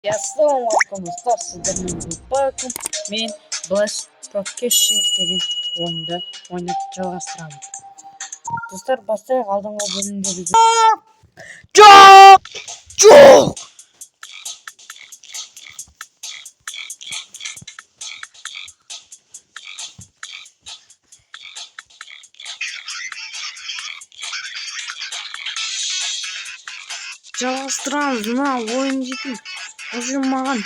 Ассалаумағалейкум, достар! Сіздермен бірге мен Blast Processing деген ойынды ойнап жалғастырамын. Достар, бастайық. Алдыңғы бөлімде біз... Жоқ! Жоқ! Жалғастырамыз. Мына ойын дейтін уже маған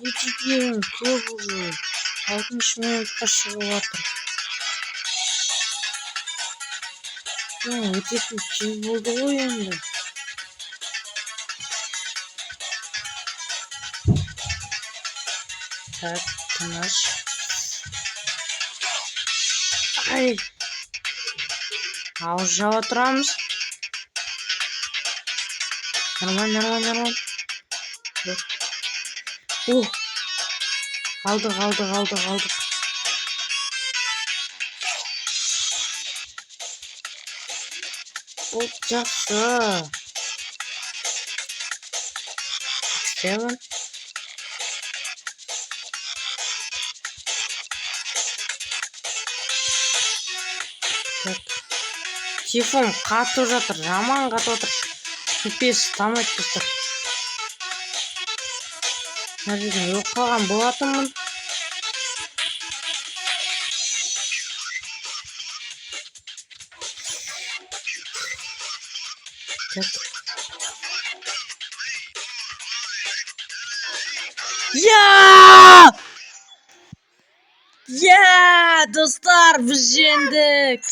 өтетін көп, уже алтыншы минутқа шығып жатыр. Өтетін кез болды ғой енді. Так, тыныш. Ай, ауыз жаба тұрамыз. Нормально, нормально, нормально. О, алдық, алдық, алдық, алдық. Бұл жақсы. Seven. Так, телефон қатып жатыр, жаман қатып жатыр. FPS ұстамайды, достар. Мына жерден өліп қалған болатынмын. Так, я, я, достар, біз жеңдік!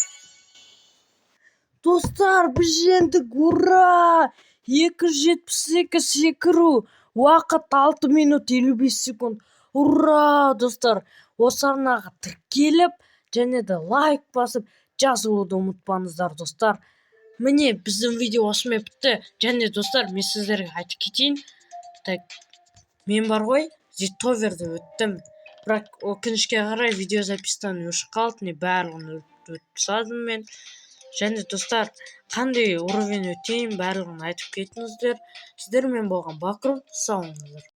Достар, біз жеңдік! Ура! 272 секіру, уақыт 6 минут 55 секунд. Ура! Достар, осы арнаға тіркеліп және де лайк басып, жазылуды ұмытпаңыздар. Достар, міне, біздің видео осымен бітті. Және, достар, мен сіздерге айтып кетейін. Так, мен бар ғой, Зитоверді өттім, бірақ өкінішке қарай, видеозаписьтан өшіп қалды. Не, барлығын өтіп тастадым мен. Және, достар, қандай уровень өтейін, барлығын айтып кетіңіздер. Сіздермен болған Бакрум. Сау болыңыздар.